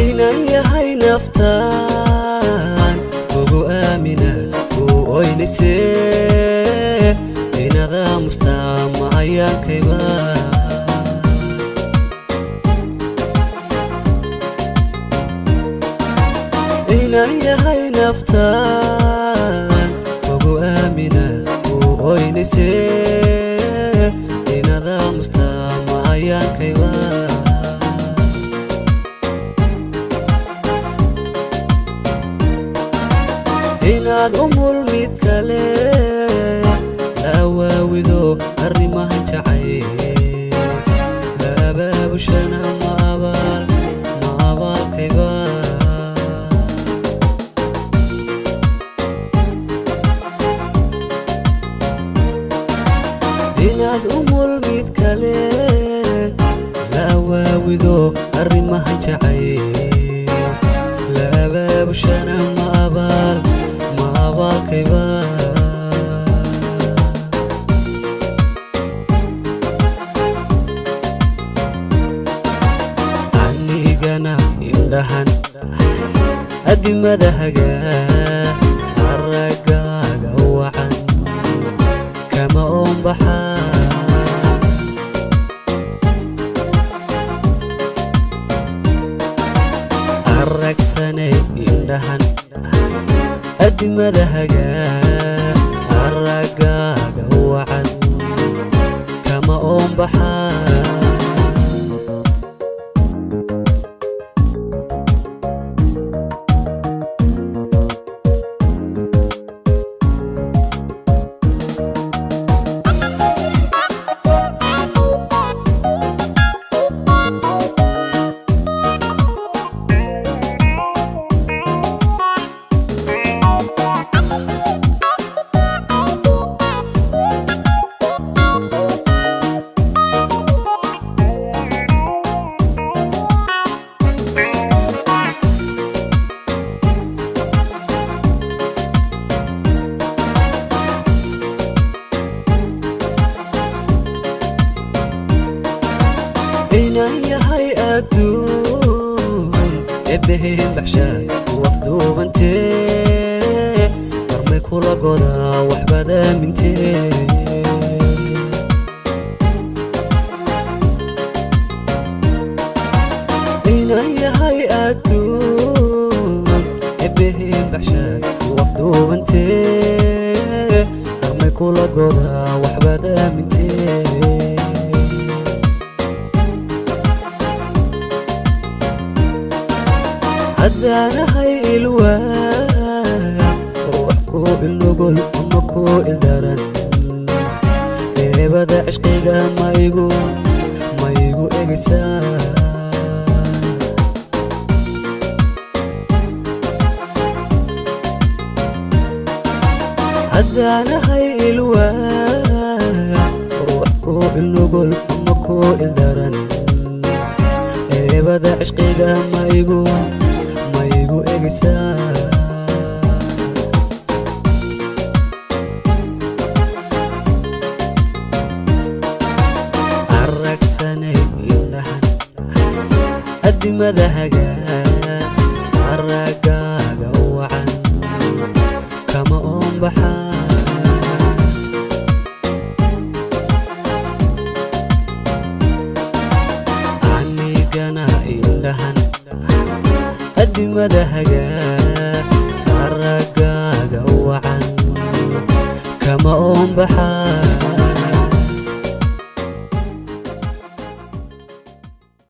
Inan yahay naftaan ugu aamina ku oynayse, inada mustaama ayaankayba. Inan yahay naftaan ugu aamina ku oynayse, inada mustaama ayaankayba. Inaad umul mid kale la awaawido arrimaha jacayl la abaabushana, ma abaal ma abaalkayba? Inaad umul mid kale la awaawido arrimaha jacayl la abaabushana, ma abaal ma abaalkayba? Anigana indhahan adimadahaga aragaaga wacan kama oonbaxaa. Aragsanay indhahan adimadahaga aragaaga wacan kama oonbaxaa. Inan yahay adduun ebbeheen baxshaad wafduubantee, barmay kula godaa waxbaad aamintee. Inan yahay adduun ebbeheen baxshaad wafduubantee, barmay kula godaa waxbaad aamintee. Haddaanahay ilwaa ruux ku ilnugul ama ku ildaran, eebada cishqiga maigu ma igu egaysaa? Haddaanahay ilwaa ruux ku ilnugul ama ku ildaran, eebada cishqiga maigu ma igu egaysaa? Aragsanay indhahan adimadahaga aragaaga wacan kama oonbaxaa. Anigana indhahan adimadahaga aragaaga wacan kama oonbaxaa.